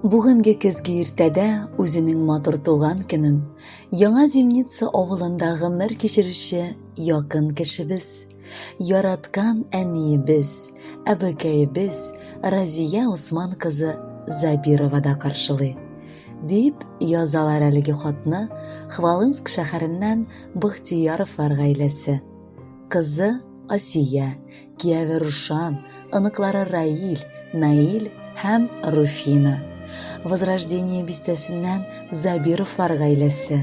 Бүгенге көзге иртәдә үзенең матур туган көнен Яңа Зимница авылында гомер кичерүче якын кешебез, яраткан әниебез, әбекәебез Разия Усман кызы Забирова да каршылый. Дип язалар әлеге хатны Хвалынск шәһәреннән Бахтияровлар гаиләсе. Кызы Асия, кияве Рушан, оныклары Раил, Наил һәм Руфина. Возрождение бистәсеннән Забировлар гаиләсе.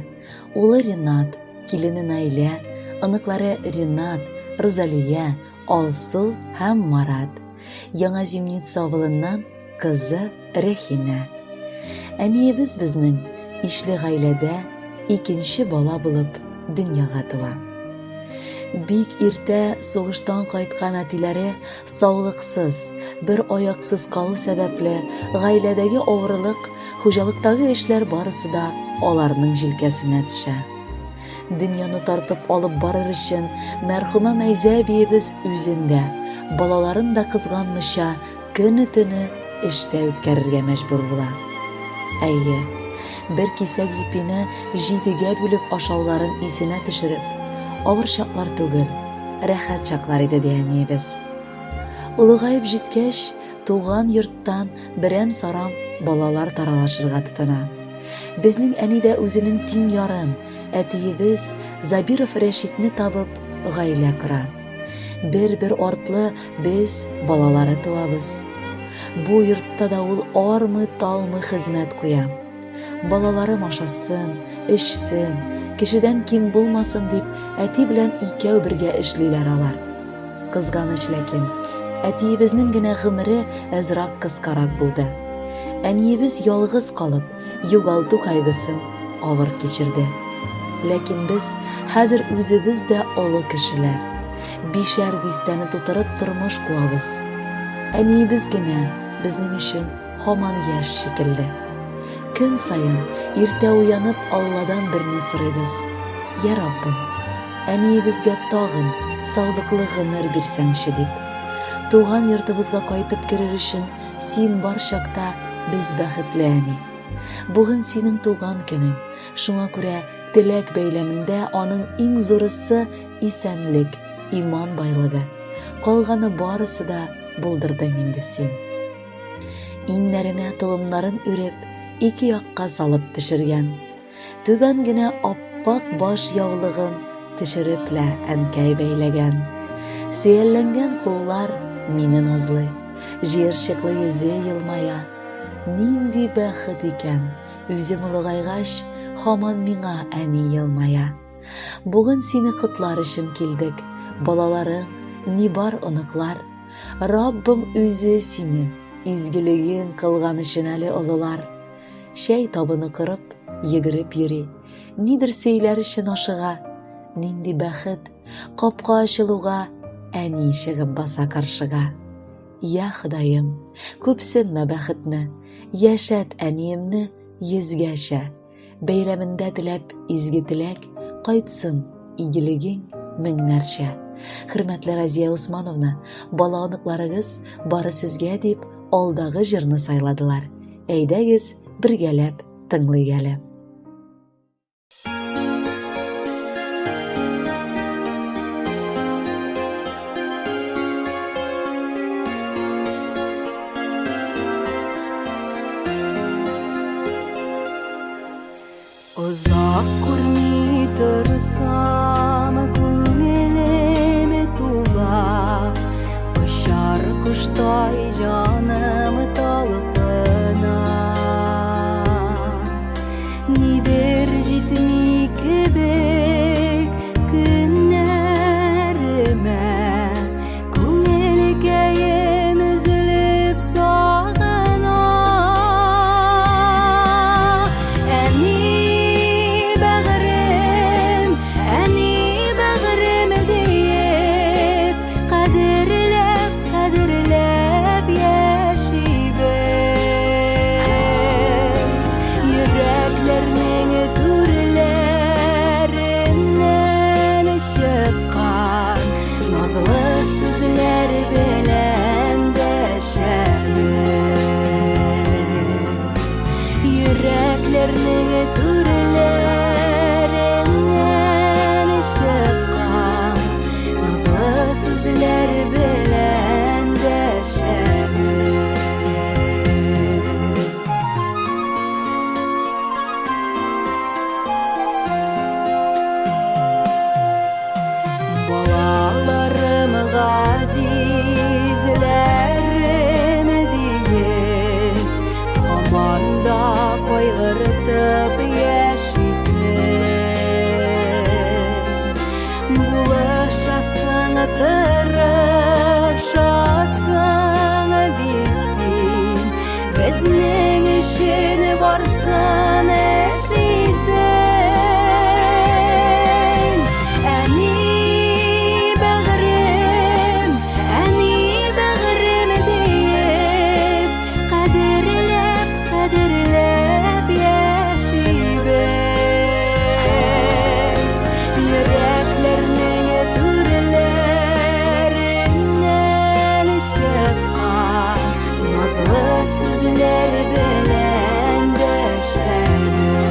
Улы Ренат, килене Наилә, оныклары Ренат, Рузалия, Алсу һәм Марат. Яңа Зимница авылыннан кызы Рәхимә. Әниебез безнең ишле гаиләдә икенче бала булып дөньяга туа. Бик иртә сугыштан кайткан әтиләре саулыксыз, бер аяксыз калу сәбәпле, гаиләдәге авырлык, хуҗалыктагы эшләр барысы да аларның җилкәсенә төшә. Дөньяны тартып алып барыр өчен мәрхүмә Мәйзә әбиебез үзен дә, балаларын да кызганмыйча көне-төне эштә үткәрергә мәҗбүр була. Әйе, бер кисәк ипине җидегә бүлеп ашауларын исенә төшереп, авыр чаклар түгел, рәхәт чаклар иде, ди әниебез. Олыгаеп җиткәч, туган йорттан берәм-сарам балалар таралашырга тотына. Безнең әни дә үзенең тиң ярын, әтиебез Забиров Рәшитне табып, гаилә кора. Бер-бер артлы без балалары туабыз. Бу йортта да ул армый-талмый хезмәт куя. Балаларым ашасын, эчсен, кешедән ким булмасын дип, әти белән икәү бергә эшлиләр алар. Кызганыч ләкин, әтиебезнең генә гомере әзрак кыскарак булды. Әниебез ялгыз калып, югалту кайгысын авыр кичерде. Ләкин без хәзер үзебез дә олы кешеләр. Бишәр дистәне тутырып тормыш куабыз. Әниебез генә безнең өчен һаман яшь шикелле. Көн саен иртә уянып Алладан берне сорыйбыз. Я Раббым, әниебезгә тагын саулыклы гомер бирсәңче дип. Туган йортыбызга кайтып керер өчен син бар чакта без бәхетле әни. Бүген синең туган көнең. Шуңа күрә теләк бәйләмендә аның иң зурысы исәнлек, иман байлыгы. Калганы барысы да булдырдың инде син. Иңнәренә толымнарын үреп, ике якка салып төшергән. Түбән генә аппак баш яулыгын төшереп лә әнкәй бәйләгән. Сөялләнгән куллар мине назлый, җыерчыклы йөзе елмая. Нинди бәхет икән, үзем олыгайгач, һаман миңа әни елмая. Бүген сине котлар өчен килдек, балаларың, ни бар оныклар. Раббым үзе сине изгелегең кылган өчен әле олылар. Чәй табыны корып, йөгереп йөри. Нидер сөйләр өчен ашыга. Нинди бәхет, капка ачылуга әни чыгып баса каршыга. Я Ходаем, күпсенмә бәхетне, яшәт әниемне йөзгәчә. Бәйрәмендә теләп изге теләк, кайтсын игелегең меңнәрчә. Хөрмәтле Разия Усмановна, бала оныкларыгыз бары сезгә дип алдагы җырны сайладылар. Әйдәгез, бергәләп тыңлыйк әле. Озак күрми торсам, күңелем тула, Очар коштай җаным талпына. Нидер җитми кебек көннәремә, Күңелкәем өзелеп сагына. Әни бәгырем, әни бәгырем диеп, кадерләп, кадерләп яшим. Йөрәкләрнең түрләреннән чыккан назлы сүзләр белән дәшәбез. Балаларым, газизләрем диеп, һаман да кайгыртып яшисең. Булышасың, тырышасың бит син, безнең өчен барсын эшлисең. Әни бәгърем, әни бәгърем диеп, кадерләп, кадерләп яшибез. Йөрәкләрнең түрләреннән чыккан назлы сүзләр белән дәшәбез.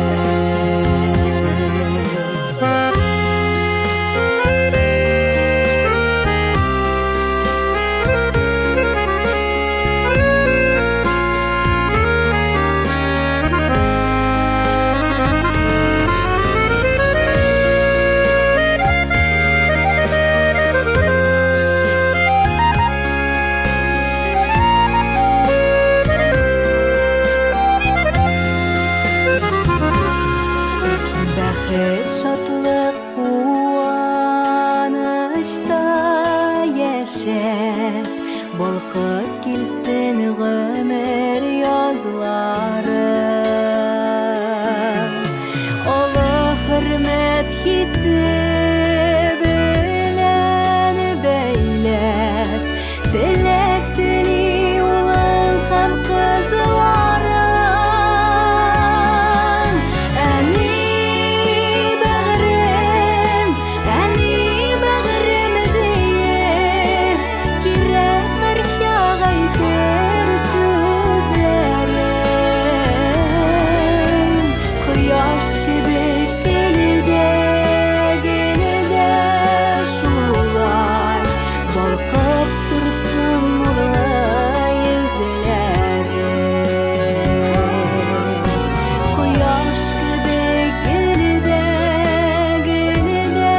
Бәхет, шатлык, куанычта яшәп, балкып килсен гомер язлары. Олы хөрмәт хисе белән бәйләп, теләк тели улың һәм кызларың. Әни бәгърем, әни бәгърем диеп, кирәк һәрчак әйтер сүзләрең. Кояш кебек көлдә, гөлдә шулай балкып торсын нурлы йөзләрең. Кояш кебек гөлдә, гөлдә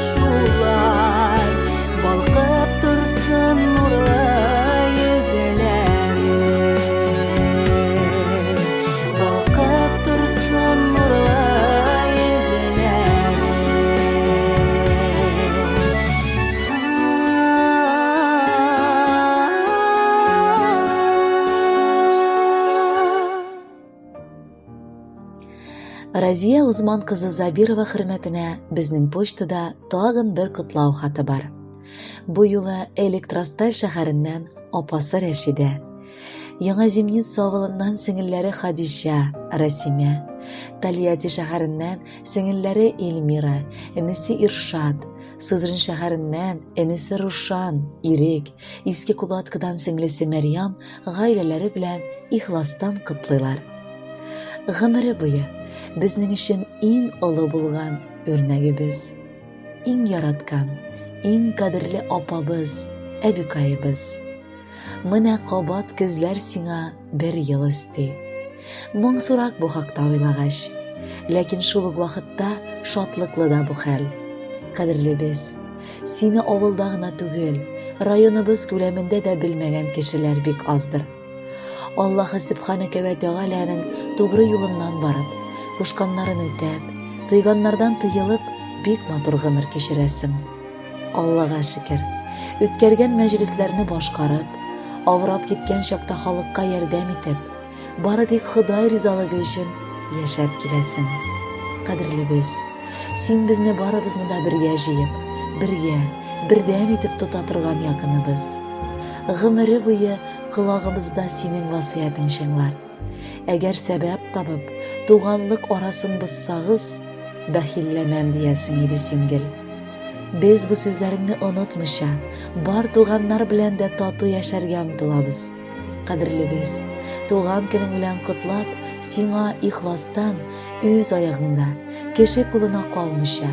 шулай балкып торсын нурлы йөзләрең. Балкып торсын нурлы йөзләрең. Разия Узман кызы Забирова хөрмәтенә безнең почтада тагын бер котлау хаты бар. Бу юлы Электросталь шәһәреннән апасы Рәшидә. Яңа Зимница авылыннан сеңелләре Хадиша, Расимә, Тольятти шәһәреннән сеңелләре Эльмира, энесе Иршат, Сызрань шәһәреннән энесе Рушан, Ирек, Иске Кулаткадан сеңлесе Мәрьям гаиләләре белән ихластан котлыйлар. Гомере буе безнең өчен иң олы булган үрнәгебез, иң яраткан, иң кадерле апабыз, әбекаебыз. Менә кабат көзләр сиңа бер ел өсти. Моңсурак бу хакта уйлагач. Ләкин шул ук вакытта шатлыклы да бу хәл. Кадерлебез, сине авылда гына түгел, районыбыз күләмендә дә белмәгән кешеләр бик аздыр. Аллаһы Сүбхәнәкә вә Тәгаләнең тугры юлыннан барып, кушканнарын үтәп, тыйганнардан тыелып, бик матур гомер кичерәсең. Аллага шөкер, үткәргән мәҗлесләрне башкарып, авырап киткән чакта халыкка ярдәм итеп, бары тик Ходай ризалыгы өчен яшәп киләсең. Кадерлебез, син безне барыбызны да бергә җыеп, бергә, бердәм итеп тота торган якыныбыз. Гомере буе колагыбызда синең васыятең чыңлар. Әгәр сәбәп табып, туганлык арасын бозсагыз, бәхилләмәм диясең иде син гел. Без бу сүзләреңне онытмыйча, бар туганнар белән дә тату яшәргә омтылабыз. кадерлебез. Туган көнең белән котлап, сиңа ихластан үз аягыңда, кеше кулына калмыйча,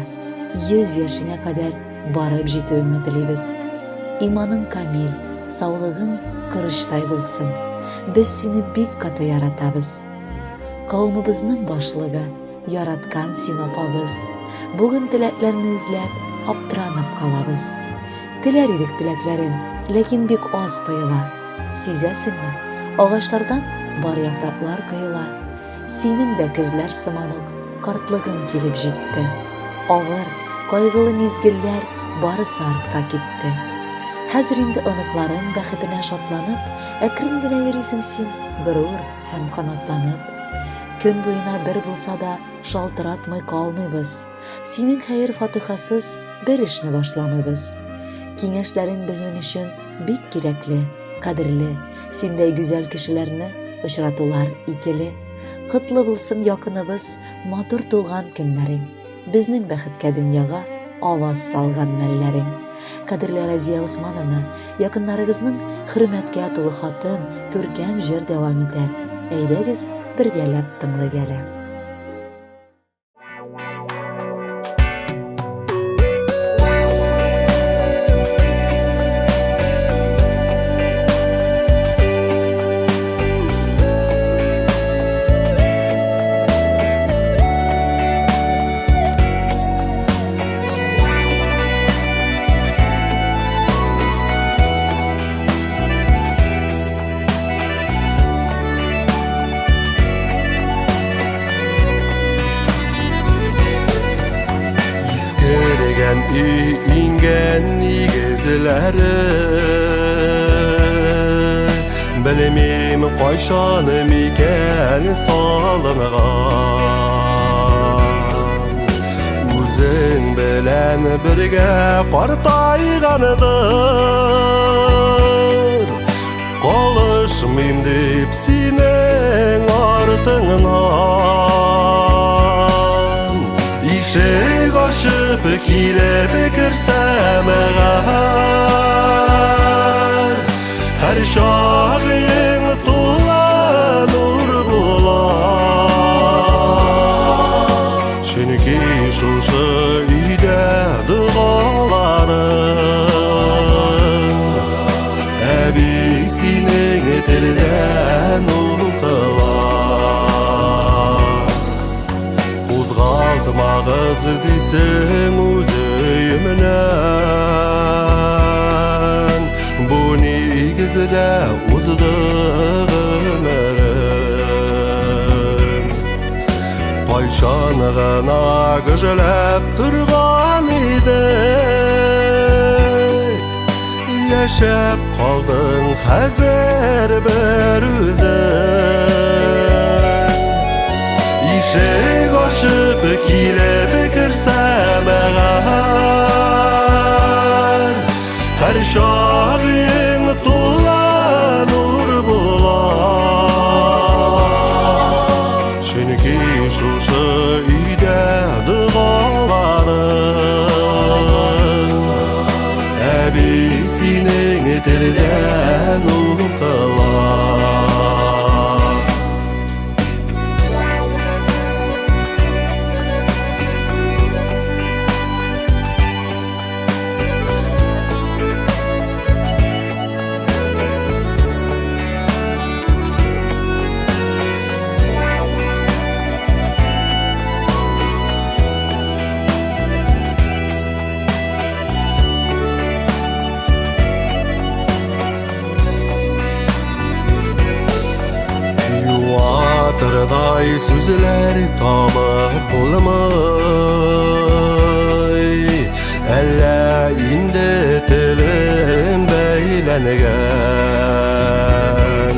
100 яшеңә кадәр барып җитүеңне телибез. Иманың камил, саулыгың корычтай булсын. Без сине бик каты яратабыз. Кавымыбызның башлыгы, яраткан син апабыз. Бүген теләкләрне эзләп, аптыранып калабыз. Теләр идек теләкләрен, ләкин бик аз тоела. Сизәсеңме, агачлардан бар яфраклар коела. Синең дә көзләр сыман ук картлыгың килеп җитте. Авыр, кайгылы мизгелләр барысы артка китте. Хәзер инде оныкларың бәхетенә шатланып, әкрен генә йөрисең син, горур һәм канатланып. Көн буена бер булса да шалтыратмый калмыйбыз. Синең хәер-фатихасыз бер эшне башламыйбыз. Киңәшләрең безнең өчен бик кирәкле, кадерле. Синдәй гүзәл кешеләрне очратулар икеле. Котлы булсын якыныбыз, матур туган көннәрең. Безнең бәхеткә дөньяга аваз салган мәлләрең. Кадерле Разия Усмановна, якыннарыгызның хөрмәткә тулы хатын, күркәм җыр дәвам итәр. Әйдәгез, бергәләп тыңлыйк әле. Искергән өй иңгән нигезләре Белмим кайчан микән салынган Үзең белән бергә картайгандыр Калышмыйм дип синең артыңнан. Ишек ачып килеп керсәм әгәр, Һәр чагың тула нур була. Чөнки шушы өйдә догаларым Әби синең телдән укыла. Кузгалтмагыз дисең үз өемнән. Бу нигездә узды гомерем. Кайчан гына гөжләп торган иде. Яшәп калдың хәзер бер үзең. Ишек ачып килеп керсәм әгәр, Һәр чагың тула нур була. Чөнки шушы өйдә догаларым Әби синең телдән укыла. Юатырдай сүзләр табып булмый. Әллә инде телем бәйләнгән.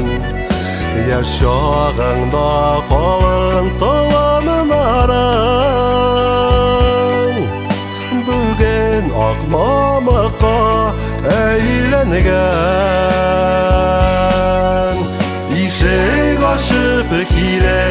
Яшь чагыңда калын толымнарың Бүген ак мамыкка әйләнгән. Ишек ачып килә